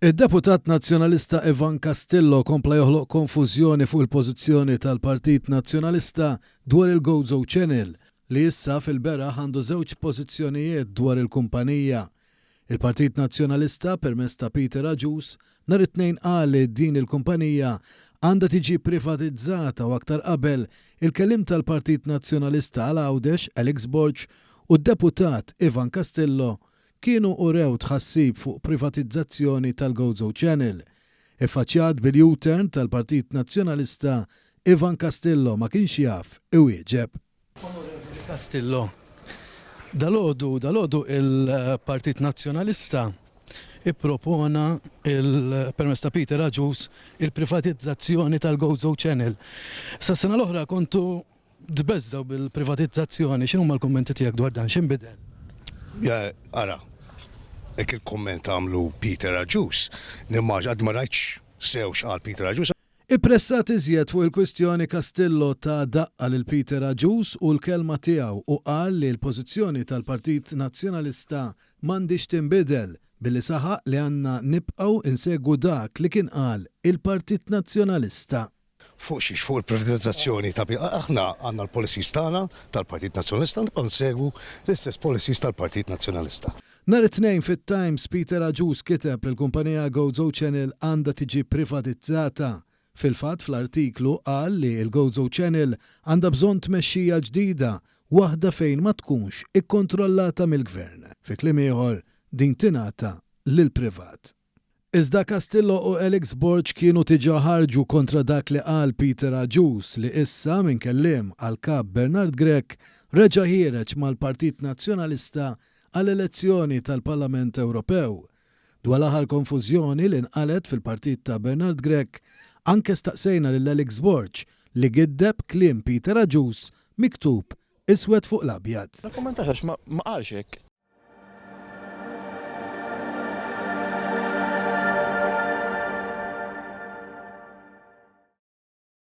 Id-deputat Nazzjonalista Ivan Castillo kompla joħloq konfużjoni fuq il-pożizzjoni tal-Partit Nazzjonalista dwar il-Gozo Channel, li issa fil-beraħ għandu żewġ pożizzjonijiet dwar il-kumpanija. Il-Partit Nazzjonalista, permezz ta' Peter Agius, nhar it-Tnejn qal li din il-kumpanija għandha tiġi privatizzata u aktar qabel, il-kelliem tal-Partit Nazzjonalista għal Għawdex, Alex Borg, u d-deputat Ivan Castillo kienu urew tħassib fuq privatizzazzjoni tal-Gozo Channel. Iffaċċjat bil-U-turn tal-Partit Nazzjonalista, Ivan Castillo ma kienx jaf iwieġeb. Onorevoli Castillo, dalgħodu dalgħodu il-Partit Nazzjonalista ippropona il permezz ta' Peter Agius il-privatizzazzjoni tal-Gozo Channel. Sas-sena l-oħra kontu Tbeżżgħu bil-privatizzazzjoni, x'inhuma l-kummenti tiegħek dwar dan? X'inbidel? Ara, hekk il-kumment għamlu Peter Agius, nimmaġ għad ma rajtx sew x'qal Peter Agius. Ippressat iżjed fuq il-kwistjoni Castillo ta daqqa lil Peter Agius u l-kelma tiegħu u qal li l-pożizzjoni tal-Partit Nazzjonalista m'għandhiex tinbidel billi saħaq li għandna nibqgħu nsegwu dak li kien qal il-Partit Nazzjonalista. Fuq xiex? Fuq il-privatizzazzjoni ta' Aħna għandna l-policies tagħna tal-Partit Nazzjonalista u nibqgħu nsegwu l-istess policies tal-Partit Nazzjonalista. Nhar it-Tnejn fit-Times Peter Agius kiteb li l-kumpanija Gozo Channel għandha tiġi privatizzata. Fil-fatt fl-artiklu qal li l-Gozo Channel għandha bżonn tmexxija ġdida, waħda fejn ma tkunx ikkontrollata mill-Gvern. Fi kliem ieħor, din tingħata lill-privat. Iżda Castillo u Alex Borg kienu diġà ħarġu kontra dak li qal Peter Agius li issa minn kelliem għall-Kap Bernard Grech reġa' ħiereġ mal-Partit Nazzjonalista għall-elezzjoni tal-Parlament Ewropew. Dwar l-aħħar konfużjoni li nqalgħet fil-partit ta' Bernard Grech anke staqsejna lil Alex Borg li giddeb kliem Peter Agius miktub iswed fuq l-abjad. Ma kkummentax għax ma qalx hekk.